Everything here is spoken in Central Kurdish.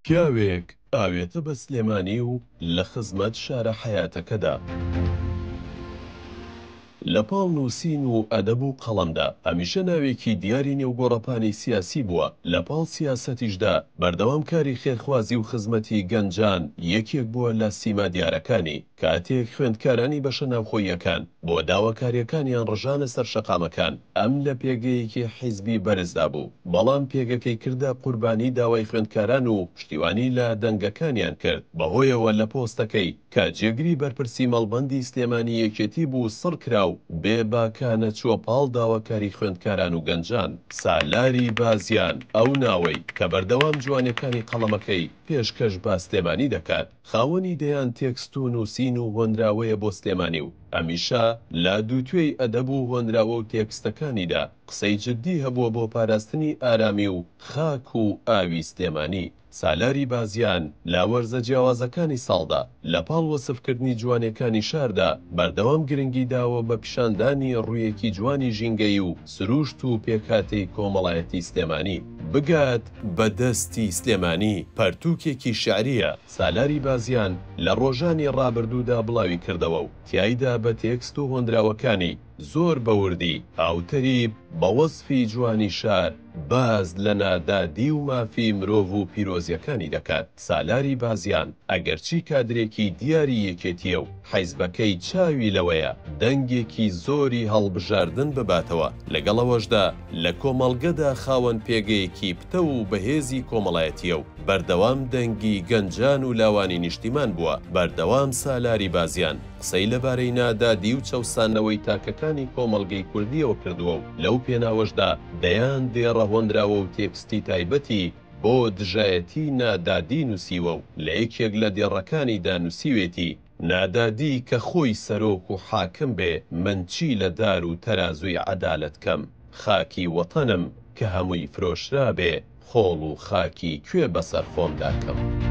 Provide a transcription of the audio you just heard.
پیاوێک ئاوێتە بە سلێمانی و لە خزمەت شارە حەیاتەکەدا. لە پاڵ نووسین و ئەدەب و قەڵەمدا، هەمیشە ناوێکی دیاری نێو گۆڕەپانی سیاسی بووە، لە پاڵ سیاسەتیشدا بەردەوام کاری خێرخوازی و خزمەتی گەنجان یەکێک بووە لە سیما دیارەکانی. کاتێک خوێندکارانی بەشە ناوخۆییەکان بۆ داواکارییەکانیان ڕژانە سەر شەقامەکان، ئەم لە پێگەیەکی حیزبی بەرزدا بوو، بەڵام پێگەکەی کردە قوربانی داوای خوێندکاران و پشتیوانی لە دەنگەکانیان کرد، بەهۆیەوە لە پۆستەکەی کە جێگری بەرپرسی مەڵبەندی سلێمانی یەکێتی بوو سڕ کرا و بێ باکانە چووە پاڵ داواکاری خوێندکاران و گەنجان. سالاری بازیان ئەو ناوەی کە بەردەوام جوانیەکانی قەڵەمەکەی پێشکەش بە سلێمانی دەکات، خاوەنی دەیان تێکست و نووسین و هۆنراوەیە بۆ سلێمانی و هەمیشە لە دووتوێی ئەدەب و هۆنراوە و تێکستەکانیدا قسەی جدی هەبووە بۆ پاراستنی ئارامی و خاک و ئاوی سلێمانی. سالاری بازیان لە وەرزە جیاوازەکانی ساڵدا لە پاڵ وەسفکردنی جوانیەکانی شاردا بەردەوام گرنگی داوە بە پیشاندانی ڕوویەکی جوانی ژینگەیی و سرووشت و پێکهاتەی کۆمەڵایەتی سلێمانی. بگات بە دەستی سلێمانی پەرتووکێکی شیعرییە سالاری بازیان لە ڕۆژانی ڕابردوودا بڵاوی کردەوە و تیایدا بە تێکست و هۆنراوەکانی زۆر بە وردی هاوتەریب بە وەسفی جوانی شار باس لە نادادی و مافی مرۆڤ و پیرۆزیەکانی دەکات. سالاری بازیان ئەگەرچی کادرێکی دیاری یەکێتیە و حیزبەکەی چاوی لەوەیە دەنگێکی زۆری هەڵبژاردن بباتەوە، لەگەڵ ئەوەشدا لە کۆمەڵگەدا خاوەن پێگەیەکی پتەو و بەهێزی کۆمەڵایەتیە و بەردەوام دەنگی گەنجان و لاوانی نیشتیمان بووە، بەردەوام سالاری بازیان قسەی لەبارەی نادادی و چەوساندنەوەی تاکەکانی کۆمەڵگەی کوردیەوە کردووە و لەو پێناوەشدا دەیان دێڕە هۆنراوە و تێکستی تایبەتی بۆ دژایەتی نادادی نووسیوە و لە یەکێک لە دێڕەکانیدا نووسیوێتی، نادادی کە خۆی سەرۆک و حاکم بێ من چی لە دار و تەرازووی عەدالەت کەم؟ خاکی وەتەنم کە هەمووی فرۆشرابێ خۆڵ و خاکی کوێ بەسەر خۆمدا کەم؟